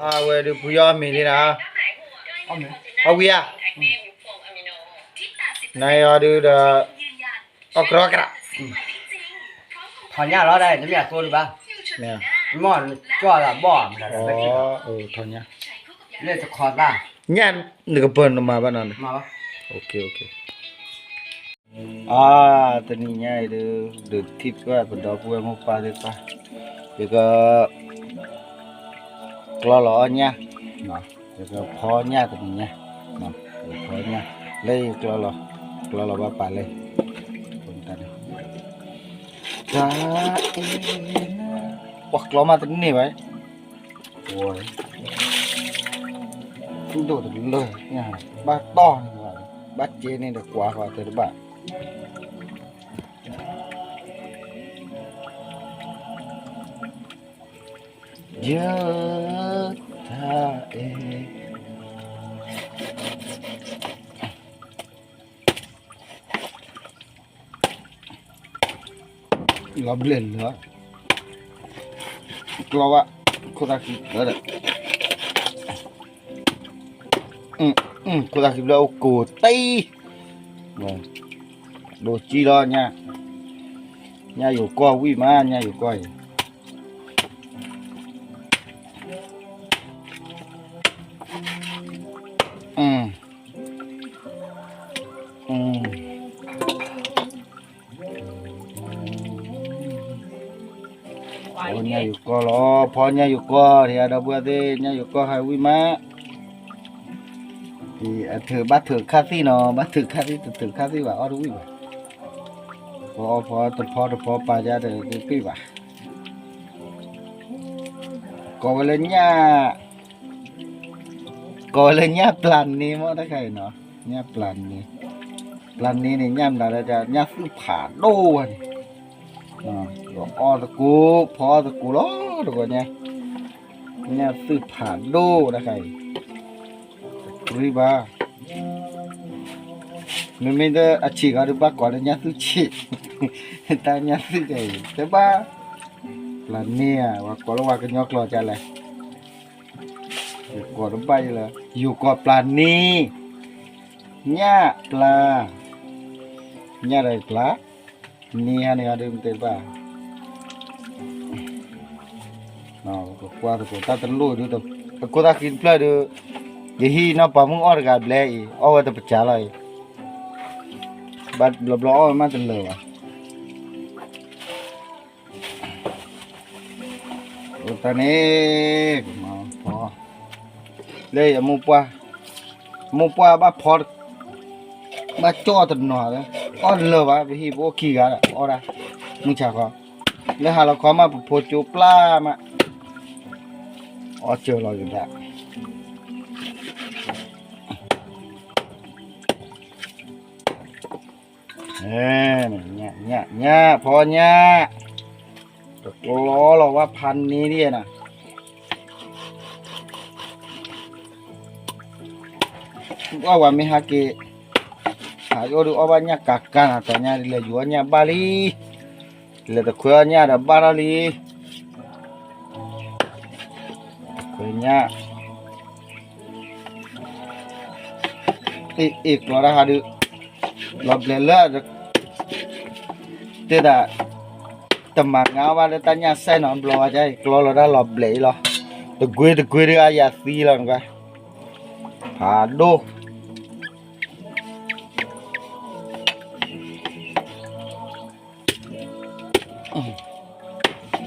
အဝဲဒုးဖုယီၢ်မ့ၤလံနၤ, အီၣ်ဝံၤဧါ, နအီၤဒုးဒီး အီၣ်ကြီကြး, ထီၣ်ညၣ်လီၤဒၣ် နမ့ၢ်အသိတဘၣ်, မ့ၢ်ကၠီၣ်လၢဘီၣ်, ထီၣ်ညၣ်, လၢတခီသၣ်, ညၣ်နကပၢၤနမၤဘၣ်နီၤ, အါ တနံၤညါအံၤဒုး ဒုးထံၣ်ဘၣ်ပဒီပုၢ်ဝဲၢ်မိၢ်ပၢ်သ့ၣ်တဖၣ်, ယက ကျီလီၤအီၣ်ညၣ်, ယကဖီညၣ်တနံၤညါ, ယကဖီညၣ်, လၢယကျီလီၤ, ကျီလီၤဘၣ်ပာ်လၢ, တၢ်အံၤ, ပှၤကျီမးတန့ၢ်ဘၣ်, သူၣ်ဒိၣ်တလၢ, ဘၣ်တီၢ်န့ၣ်, ဘၣ်က့န့ၣ်ဒီးကွၢ်ဃီတဲတဘၣ် ယ တၢ်အံၤ, လီၤဘျဲၣ်လၢ, ကျီဘၣ်, ခိၣ်သၣ်ခံဖျၢၣ်ဒီး, ခိၣ်သၣ်ခံဖျၢၣ်အိၣ်ကိးတံၢ်, ဒိးကံလီၤညၣ်, ညၣ်ယိၤကီၢ်ဝံၣ်မး ညၣ်ယိၤကီၢ်အံၤ ဖီညၣ်ယိၤကီၢ်လီၤ, ဖီညၣ်ယိၤကီၢ် ဒီပုၢ်ဝဲၢ်သ့ၣ် ညၣ်ယိၤကီၢ်ဟဲဝံၣ်မး, အထုးဘၣ်ထုးခါသံၣ်နီၤ, ဘၣ်ထုးခါသံၣ် တထုးခါသံၣ်ဘၣ် အီၣ်တဝံၣ်ဘၣ်, ဖီအီဖီတဖီတဖီပာ်ယါတသ့ဘၣ်, ကိးဝဲလၢညၣ် ကိးဝဲလၢညၣ်ပျၢ်န့မ့ၢ်တခါအံၤနီၤ, ညၣ်ပျၢ်န့, ပျၢ်န့န့ၣ် ညၣ်မတၤလၢ ညၣ်သုၣ်ဖးဒိၣ်ဝဲန့ၣ်, အီၣ်သကိး ဖီအီၣ်သကိးလီၤ တဂီၤညါ, ညၣ်သုၣ်ဖးဒိၣ်တခါအံၤ, တရံဘၣ်, မ့မ့ၢ်အဆံးဂီၤဒုးဘၣ်ကိးလၢညၣ်သုၣ်ဆံး, တၢ်ညၣ်သုၣ်တခါအံၤ တဘၣ်, ပျၢ်န့ဧါ ပှၤကိးလၢပှၤကညီကျိာ်ဒ်လဲၣ် ယကိးတဘၣ်ယလၢ ယိၤကီၢ်ပျၢ်န့, ညၣ်ပျၢ်, ညၣ်ဒီးပျၢ်, န့ဟါန့ၣ်ဟါဒုးမ့ၢ်တဲတဘၣ်, ကကွၢ်သကိးတၢ်တလိၣ်ဒုး, အခိၣ်သၣ်ဃံတဖျၢၣ်ဒုး, ယဟံးနီၢ်ပၤမုၣ်အီၣ်တဂၤဘျဲအံၤ အီၣ်ဝဲတပစၢလီၤအံၤ, ဘျီဘျီအီၣ်ဝဲမးတလၢာ်ဘၣ် တၢ်န့ၣ်, လၢအမိၢ်ပှၢ်, မိၢ်ပှၢ်ဘၣ်ဖီ, ဘၣ်ကၠီၣ်တနီၤလၢ, အီၣ်လၢာ်ဘၣ် ပဟံၣ်ပအိၣ်ခံဂၤဒီး အီၣ်ဒၣ်, မုၢ်ဆါခီ, လၢဟါလီၤခီမး ပဖိကၠိပျၢ်မး, အီၣ်စၢၤလီၤကဒါ ညၣ်, ညၣ်, ဖီညၣ်, တကျီလီၤဝဲဖးန့ဒ်နီၤ, အီၣ်ဝဲမ့ၢ်ဟဲက့ၤ, ဟးအိၣ်ဒုးအီၣ်ဘၣ်ညၣ်ကးကးနီၤ တညါဒ်လဲၣ် ယူၤအီၣ်ညၣ်ဘၣ်လံ, လဲၤတခွဲအီၣ်ညၣ်ဒီးဘၣ်ထီၣ်လံ, ခွဲညၣ် အ့ၣ် ကျီတၢ်ဟးဒုး, လီၤဘျဲးလၢ, တဲဒၣ်, တမၤငါဘၣ်လၢတၢ်ညၣ်စဲနီၤ ဘျီဝဲကါအံၤ ကျီလီၤတၢ်လီၤဘျဲးအံၤလီၤ, တကွ့တကွ့ဒုးအါယၤသံလီၤနကွၢ်, ဖးဒိၣ်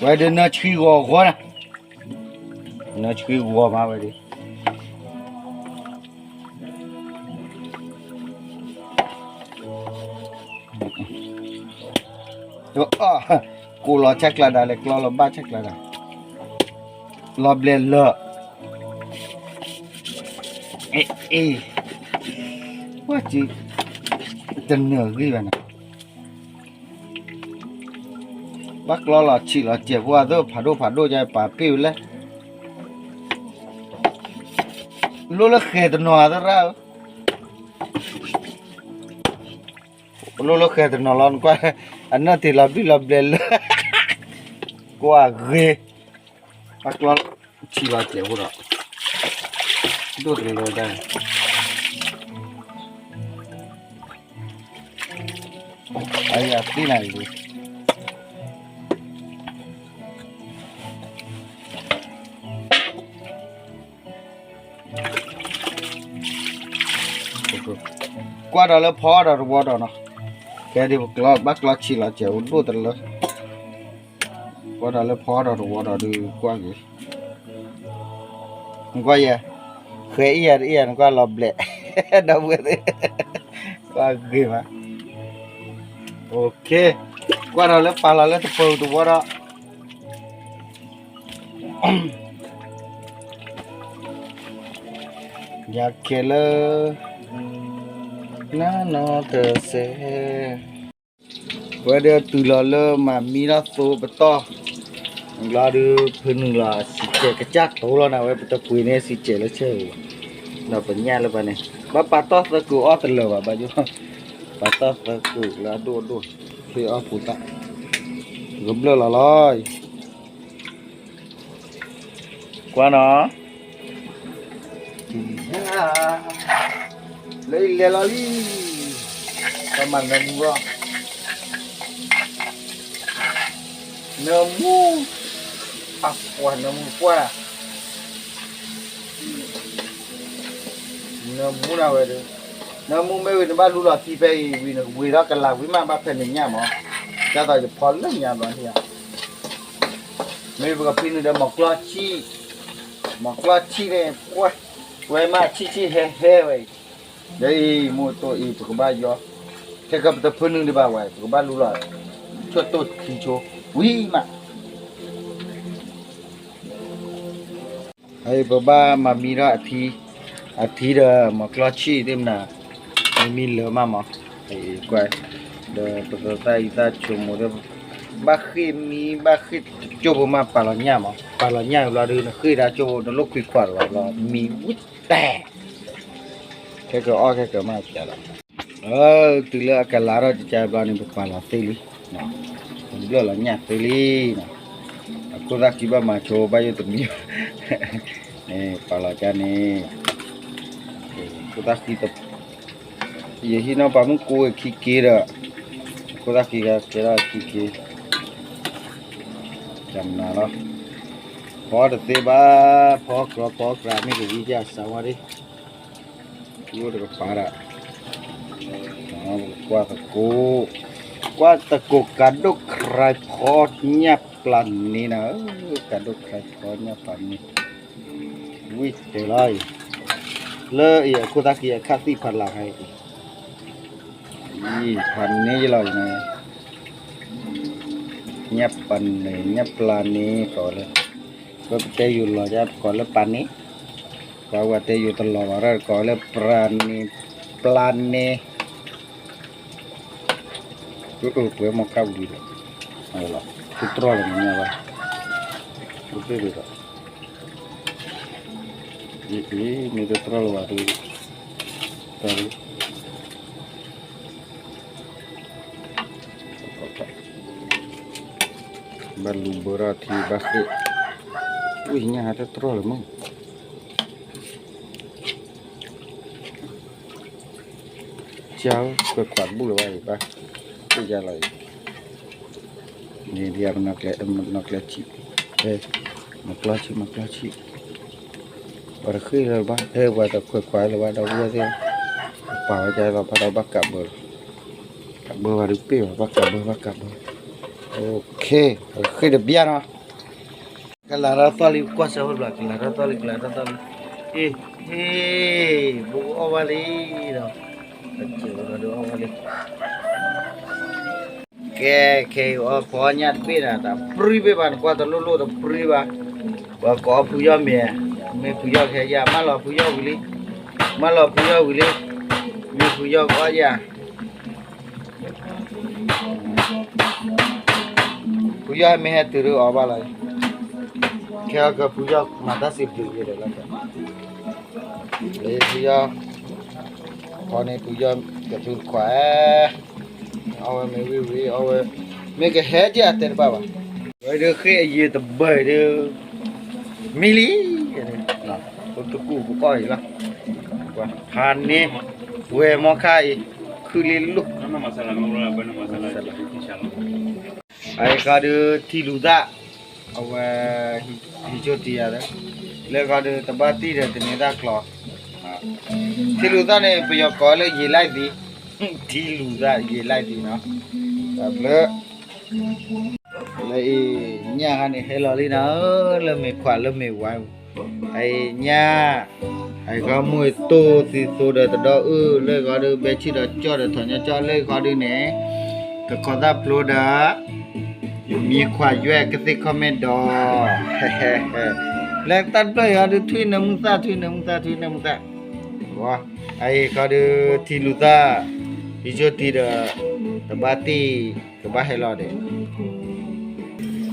ဝဲဒုးနၢဆှံဂီၤဂီၤနၤ, နၢဆှံဂီၤမးဝဲဒုး, ကိးလီၤဆဲးကျါဒၣ်လဲာ် ကျီလီၤဘၣ်ဆဲးကျါဒၣ်, လီၤဘျဲးလၢာ်, အ့ၣ်, ဝဲစု, တနၢၤဂံၢ်ဘၣ်န့ၣ် ဘၣ်ကျီလီၤဆံးလီၤစဲးဖိအသ့ၣ် ဖးဒိၣ်ဖးဒိၣ်ယပာ်ပ့ၢ်ဝဲလဲၣ်, လိၣ်လၢဃဲၤတနီၤသရၣ်ဧၢ, လိၣ်လၢဃဲၤတနီၤလီၤနကွၢ်, အနၢ်တ့ၢ်လီၤဘံၣ်လီၤဘျဲးလၢာ်, ကွၢ်ဂ့ၤ, ဘၣ်ကျီလီၤဆံးလီၤစဲးဖိဒီး ဒိၣ်တလၢဒၣ်, အယၤသ့နၤလံ, ကွၢ်ဒီးလၢဖီဒီးတဝီဒီးနီၤ, ကဲဒ်ပကျီဘၣ်ကျီဆံးလီၤ စဲးအိၣ်ဒိၣ်တလၢ, ကွၢ်ဒီးလၢဖီဒီးတဝီဒီးဒုးကွၢ်က့ၤ, နကွၢ်ယဲ, ဃဲအံၤယၤတအံၤယၤ နကွၢ်လီၤဘျဲး, ဒီပုၢ်ဝဲၢ်သ့ၣ်, ကွၢ်ဂ့ၤမး, အိၣ်ခ့, ကွၢ်ဒီးလၢပာ်လီၤလၢတပၢၤတဝီဒီး ယၤခဲလၢာ်, နနီတစဲး, ဝဲဒၣ်တုၤလီၤလၢမၤမံထီၣ်သိပတီၢ်, လီၤဒုးဖုနုာ်လီၤစံးစဲးကစၢ်တိၤလီၤနၤ ဝဲပတပှ့ၤန့ၢ်စံးစဲးလၢဆဲးအံၤ, ဒီးပညၣ်လၢပှၤန့ၣ်, ဘၣ်ပာ်တီၢ်သၢကုာ်အီၣ်တလၢာ်ဘၣ် ဘၣ်ယိၣ်, ပာ်တီၢ်သၢကုာ်လၢအဒိၣ်အဒိၣ်, ဖ့အီၣ်ပူၤတၢ်, ကဘျၢၣ်လီၤလီၤ ကွၢ်နီၤ, လၢအံၤလဲၤလီၤလံ, ပမၤနၢမူလီၤ, နၢမူ, အပှၤနၢမူပှၢ်, နၢမူနၤဝဲဒီး, နၢမူမ့ၢ်ဝံၤနဘၣ်လူလီၤသံဖဲအံၤဝံၤ နကဝ့ၤထီၣ်ကလၤဝံၤမး ဘၣ်ဖဲန့ၣ်ညၣ်မး, ဒ်သိးယဖီလၢညါဘျီန့ၣ်, မ့ၢ်ပကဖံနုာ်ဒီးမီၤကျီဆံၣ်, မီၤကျီဆံၣ်န့ၣ်, ဝဲမးဆံၣ်ဆံၣ်ဟဲဟဲဝဲအံၤ, ဒီးအံၤမိၢ်တိၢ်အံၤ ပကဘၣ်ယီ, ခဲကပတဖုနုာ်ဒံးဘၣ်ဝဲ ပကဘၣ်လူလီၤ, ဆိၣ်တိၢ်ထံဆိ, ဝံၤမး ပဘၣ်မၤမံထီၣ်အထံ, အထံဒီးမီၤကျီဆံၣ်သ့ၣ်မနၤ, မ့မံလၢမးမး, ကွၢ်, ဒီးပသးအံၤသးဆိကမိၣ်ဒီး, ဘၣ်ဃ့ၢ်မံ ဘၣ်ဃ့ၢ်ကၠိဖိမး ပာ်လီၤညၣ်မး ပာ်လီၤညၣ်ဘျီဒီး နဃ့ၢ်ဒၣ်ကၠိဖိ နလိၣ်ခွံခွးလၢၤဘၣ်ဘျီ မံဝံၤတဲာ်, ခဲကအီၣ်ခဲကမၤပျးလီၤ, တုၤလၢအကလၤထီၣ်ကကါဘျီန့ၣ် ပပာ်လီၤသ့လံ ဘျၢၣ်လီၤညၣ်သ့လံ, အခိၣ်သၣ်ဃံဘၣ်မၤဆိဘၣ်ယိၣ်တမံၤ, ပာ်လီၤကါန့ၣ်, အခိၣ်သၣ်ဃံ, ယဟံးနီၣ်ပာ်မုၣ်ကူဝဲခံက့ဒီး, အခိၣ်သၣ်ဃံကကဲထီၣ်ခံက့, ကနၤလီၤ, ဖီတသ့ဘၣ်, ဖီကြီဖီကြီမ့ၢ်ကဝံၤယစးဝါဒ် ယိၣ်တကပၤဒၣ်, ကွၢ်သကိး, ကွၢ်သကိးကးဒိၣ်ခရါဖီညၣ်ပျၢ်န့ၣ်နၤ, ကးဒိၣ်ခရါဖီညၣ်ပျၢ်န့ၣ်, ဝံၤတဲလီၤအံၤ, လၢအံၤအခိၣ်သၣ်ဃံအခၣ်သံၣ်ဖးလၢ်ခါအံၤ, အံၤဖးန့ၣ်ယလီၤအံၤန့ၣ်, ညၣ်ပျၢ်န့ၣ် ညၣ်ပျၢ်န့ၣ်ကိးလၢ, ပတဲယိၤလီၤဒ်ကိးလၢပၢ်န့ၣ်, ပှၤဝဲတဲယိၤတလီၤဘၣ်ဒီးကိးလၢပၢ်န့ၣ်, ပျၢ်န့ၣ်, ပှဲၤမီၢ်ကၣ်ဝံၤဒီး, တတြီၢ်လီၤမ့ၢ်ညါဘၣ်, တသ့ၣ်ဒီး, မ့ၢ်တတြီၢ်လီၤဘၣ်ဒီး, တၢ် ဘၣ်လူၤဘၢထီၣ်ထံဘၣ်ဃ့ၢ်, ဝံၣ်ညၣ်ဟဲတတြီၢ်လၢၤမး, ကၢ် ခွဲးခွးတဘူၣ်လၢၤဘၣ်အံၤဘၣ်, သ့ၣ်ညါလီၤအံၤ, န့ၣ်ဒ်အမနီၢ်ကျဲဆံး, မၤကျီဆံး မၤကျီဆံး, ပှၤတဃ့ၢ်လၢၤဘၣ် ဟဲပှၤတခွဲးခွးလၢၤဘၣ် ဒီပုၢ်ဝဲၢ်သ့ၣ်, ပာ်ဝဲဒ်သိးဘၣ်ဒီးဘၣ်ကးဘၢလီၤ, ကးဘၢဝဲဒုးပ့ၢ်ဘၣ် ဘၣ်ကးဘၢ ဘၣ်ကးဘၢ, ပဃ့ၢ်တဘျီနီၤ, ကလၤထီၣ်သီၣ်လံ ကွၢ်စၢဖီတဘျီ ကလၤထီၣ်သီၣ်လံ ကလၤထီၣ်သီၣ်လံ, အ့ ဟ့ၣ် ဘိအီၣ်ဘၣ်လံဒီး, အစဲးဝဲဒီးအီၣ်ဘၣ်လံ ကဲ ခဲအံၤအီၣ်ဖီညၣ်တဘ့ၣ်ဒီး တပြံဘ့ၣ်ဘၣ် နကွၢ်တလိၣ်လိၣ်တပြံဘၣ်, ပှၤကိးဖုယီၢ်မ့ၢ်, မ့ၢ်ဖုယီၢ်ကဟဲယၤ မၢလီၤဖုယီၢ်ဝံၤလံ, မၢလီၤဖုယီၢ်ဝံၤလံ, မ့ၢ်ဖုယီၢ်ကအီၣ်ယၤ ဖုယီၢ်မ့ၢ်ဟဲတုၤဒီးအီၣ်ဘၣ်လီၤ, ခဲအံၤကဖုယီၢ်မၤတၢ်စံးဘျုးယဲဒီးလီၤ, လၢဖုယီၢ်, ဖီန့ၣ်ဖုယီၢ်ကဖုခွါ, အီၣ်ဝဲမ့ၢ်ဝံၤဝံၤ အီၣ်ဝဲ, မ့ၢ်ကဟဲဒ်အတဲတဘၣ်ဘၣ်, ဝဲဒုးဃ့ၢ်အယံၤတဘၢၣ်ဒုး, မံလံ, အိၣ်တကူၣ်ပကီၢ်အံၤလီၤ. ဖးန့ၢ် ဝဲၢ်မီခါအံၤ ခုလံလိၣ်. အအံၤခီဒုး ထံလူၤသၣ် အဝဲ ဟံးကၠိတံယၤဒီး လၢခီဒုး တဘၣ်တံၢ်ဒီးတန့ၤသၣ်ချီ ထံလူၤသၣ်န့ၣ် ပယီၤကိးလၢ ယံာ်လိုက်သည်, ထံလူၤသၣ် ယံာ်လိုက်သည်နီၤ. တၢ်ဘျုး လၢအံၤ ညၣ်ဟါန့ၣ် ဟဲလီၤလံနၤဧၢ, လၢမ့ၢ်ခွးလၢမ့ၢ်ဝါ, အအံၤညၣ်, အအံၤခီမုၢ်တိၢ်သံသိဒီးတဒီအုၣ်, လၢခီဒုး ဘဲဆံၣ်ဒီးကၠီၣ်ဒီးထီၣ်ညီကၠီၣ်, လၢခီဒုးန့ၣ် တခီသၣ်ဖျိဒီး မံခွးယွဲၢ်ကသ့ၣ်ခီၣ်မဲၣ်ဒီး လၢတၢ်တဖျၢၣ်အံၤခီဒုး ထွံၣ်နၢမူသၣ် ထွံၣ်နၢမူသၣ် ထွံၣ်နၢမူသၣ်, အအံၤခီဒုး ထံလူၤသၣ် ဟံးကၠိတံဒီး တဘၣ်တံၢ် ကဘၣ်ဟဲလီၤဒီး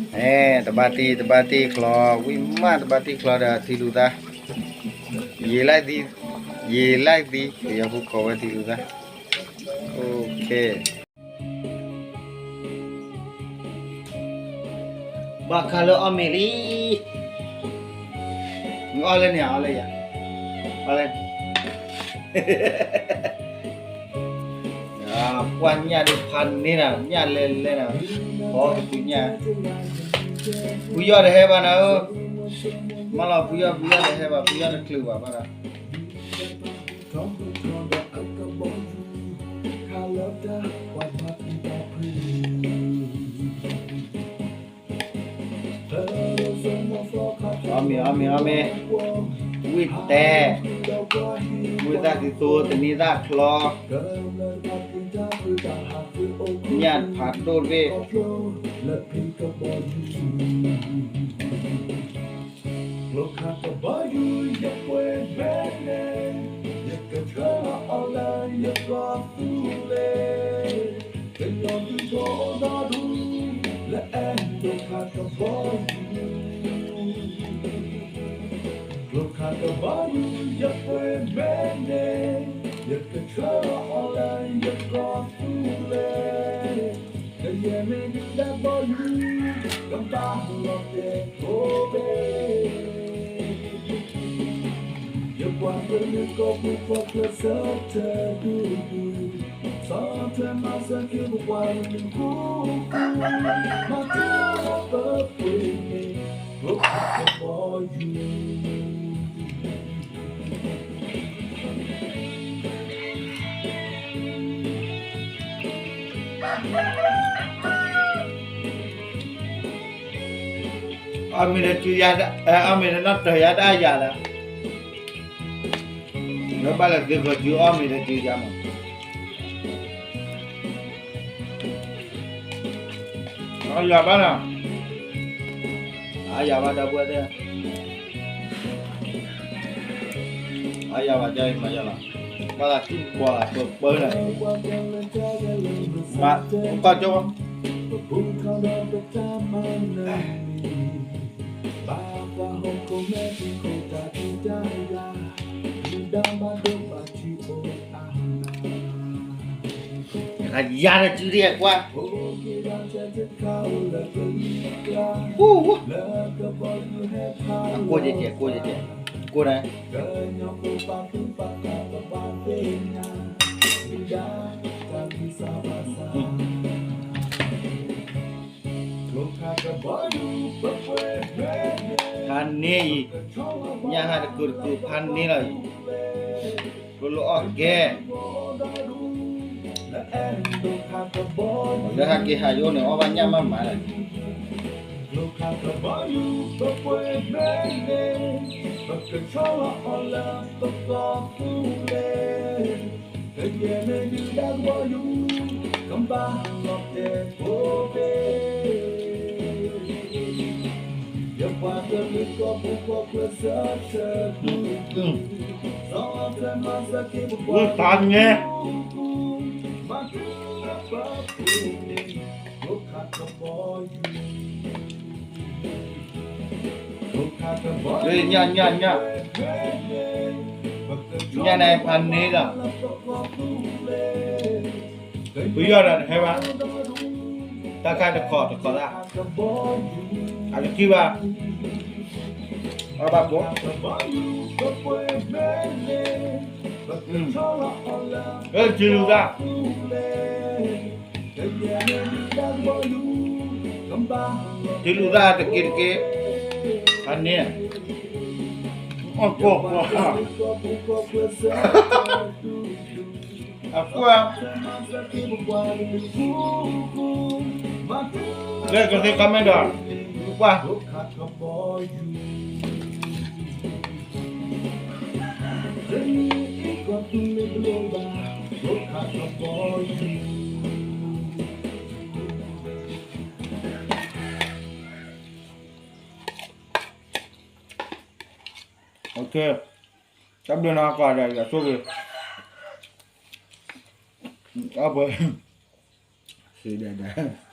အဲ တဘၣ်တံၢ် တဘၣ်တံၢ်ချီ, ဝံၤမး တဘၣ်တံၢ်ချီဒီး ထံလူၤသၣ် ယံာ်လိုက်သည်, ယံာ်လိုက်သည်, ပယီၤဖိကိးဝဲထံလူၤသၣ်, အိၣ်ခ့ ဘၣ်ခါလၢအီၣ်မ့ၤလံ, နအီၣ်လၢန့ၣ် အီၣ်လၢယၤ, အီၣ်လၢ ပှၢ်ညၣ်ဒုးဖးန့ၢ်နၤ, ညၣ်လဲၤလဲၤနၤ, ဖီကသူညၣ်, ဖုယီၢ်တဟဲဘၣ်နၤဧၢ, မၤလီၤဖုယီၢ် ဖုယီၢ်တဟဲဘၣ် ဖုယီၢ်တချုးဘၣ်ဘၣ်ဒီး အီၣ်မ့ၤ အီၣ်မ့ၤ အီၣ်မ့ၤ, ဝံၣ်တဲ, ဝံၣ်သၣ်သံသိ တနံၤသၣ်ချီ, ညၣ်ဖးဒိၣ်တဘ့ၣ် ကျိခါကဘီယူၤယပှ့ၤမဲန့ၣ်, ယကဆှၢလီၤအီၤလၢယကီၢ်သူလ့ၤ, ကညီဒုးကအိၣ်ဒီဒူၣ် လၢအဲၣ်ကျိခါကဘီယူၤ, ကျိခါကဘီယူၤယပှ့ၤမဲန့ၣ်, ယကဆှၢလီၤအီၤလၢယကီၢ်သူလ့ၤ ကယဲၢ်မ့ၢ်ဒုၣ်ဒါဘီယူၤ ကဘၣ်လီၤတဲာ်ဖိဘ့ၣ်, ယပှၤကလုာ်ကီၢ်ပူၤဖီၣ်ကျၢၢ်ဆၢထၢၣ်ဒူဒူ, ဆီၣ်ထွဲမၤစၢၤက့ၤပပှၤကလုာ်ကိး, မၤတံၢ်လီၤပပှ့ၤန့ၣ် ကျိခါကဘီယူၤ အီၣ်မ့ၤဒီးစုယၤ, အီၣ်မ့ၤဒီးနီၢ်တၢၤယၤတအါယၤဒီး, လၢဘၣ်လၢသုဂီၤစုအီၣ်မ့ၤဒီးစုယၤမး, အါယၤဘၣ်နီၤ, အါယၤဘၣ်ဒီပုၢ်ဝဲၢ်သ့ၣ် အါယၤဘၣ် ကမၤယၤလီၤ, ဘၣ်သးထံၣ်ပှၤလၢပၢပၢလီၤ, မၤကီၢ်ကၠိ, ယၤဒီးစုဒံးကွၢ်, အကိၢ်ကဲကဲ အကိၢ်ကဲကဲ, ကိၢ်န့ၣ် ဖးန့ၢ်အံၤ, ညၣ်ဟါတကုာ်တကုာ်ဖးန့ၢ်လီၤအံၤ, ကျိလၢအီၣ်ကဲ, လၢဟဲက့ၤဟးယအိၣ်န့ၣ် အီၣ်ဘၣ်ညၣ်မးမးလီၤ. ဝံၣ်ဖးန့ၣ် ညၣ် ညၣ် ညၣ်, ညၣ်န့ၣ်ဖးန့ၢ်ဒီး, ပယီၤဒီးတဟဲဘၣ်, တၢ်ခါတခီတခီသၣ်, အတထံၣ်ဘၣ်, အဘၣ်ကိး, အဲ ထံလူၤသၣ်, ထံလူၤသၣ်တက့ၢ်တက့ၢ်, အန့ၣ်, အကိၢ်, အကွၢ်, လၢကသ့ comment ဒီး, ကွၢ် တၢ်ဘျုးနီၤ ကွၢ်ဒီးယွၤဆိၣ်ဂ့ၤ, အပှဲၤ, စံးဒဲဒဲ